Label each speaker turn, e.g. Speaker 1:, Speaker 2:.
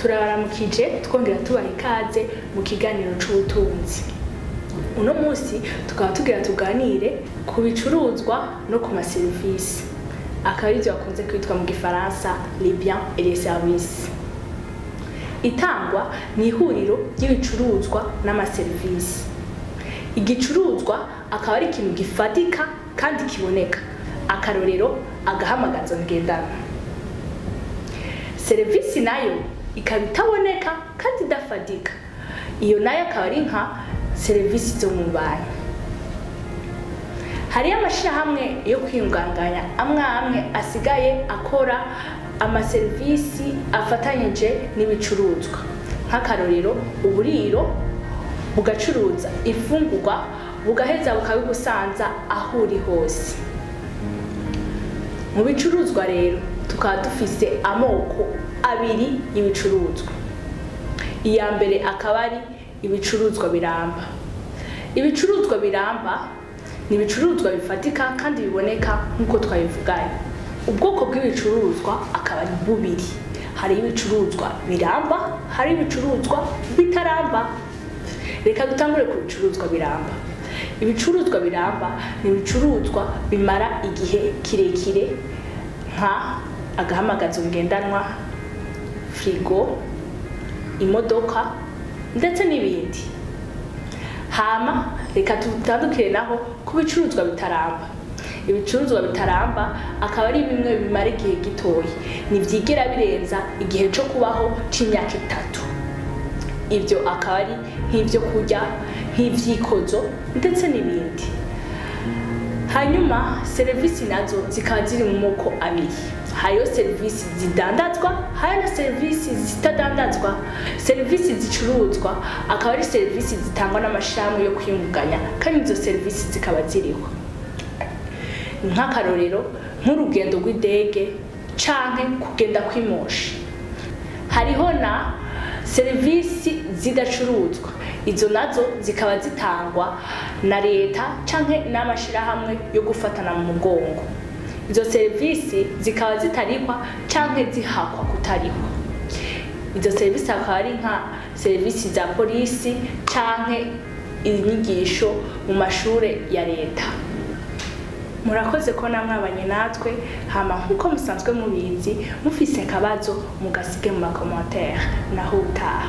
Speaker 1: Turabaramukije, twongera tubaha ikaze mu kiganiro c'ubutunzi. Uno munsi tukaba tugira tuganire ku bicuruzwa no ku maserivisi, akaba arivyo bakunze kwitwa mu gifaransa les biens et les services. Itangwa ni ihuriro ry'ibicuruzwa n'amaserivisi. Igicuruzwa akaba ari ikintu gifatika kandi kiboneka, akarorero agahamagazo ngendanwa. Serivisi nayo ikaba itaboneka kandi idafatika, iyo nayo akaba ari nka serivisi zo mu banki. Hariyo amashirahamwe yo kwiyunganganya amwe amwe asigaye akora amaserivisi afatanyije n'ibicuruzwa, nk'akarorero uburiro bugacuruza imfungurwa bugaheza bukabigusanza aho uri hose. Mu bicuruzwa rero tukaba dufise amoko abiri y'ibicuruzwa. Iya mbere akaba ari ibicuruzwa biramba. Ibicuruzwa biramba ni ibicuruzwa bifatika kandi biboneka nk'uko twabivuganye. Ubwoko bw'ibicuruzwa akaba ari bubiri: hari ibicuruzwa biramba, hari ibicuruzwa bitaramba. Reka dutangure ku bicuruzwa biramba. Ibicuruzwa biramba ni ibicuruzwa bimara igihe kirekire, nka agahamagazo ngendanwa, firigo, imodoka ndetse n'ibindi. Hama reka tutandukire naho ku bicuruzwa bitaramba. Ibicuruzwa bitaramba akaba ari bimwe bimara igihe gitoyi, ntivyigera birenza igihe co kubaho c'imyaka 3. Ibyo akaba ari nk'ivyo kurya, nk'ivyikozo ndetse n'ibindi. Hanyuma serivisi nazo zikaba ziri mu moko abiri: hariyo serivisi zidandazwa, hariyo na serivisi zitadandazwa. Serivisi zicuruzwa akaba ari serivisi zitangwa n'amashirahamwe yo kwiyungunganya, kandi izo serivisi zikaba ziriho, nk'akarorero nk'urugendo rw'indege canke kugenda kw'imoshi. Hariho na serivisi zidacuruzwa, izo nazo zikaba zitangwa na leta canke n'amashirahamwe yo gufatana mu mugongo. Izo serivisi zikaba zitarihwa canke zihakwa kutarihwa. Izo serivisi akaba ari nka serivisi za polisi canke inyigisho mu mashure ya leta. Murakoze ko namwabanye natwe. Hama nkuko musanzwe mubizi, mufise akabazo mugasige mu ma commentaires. Naho utaha.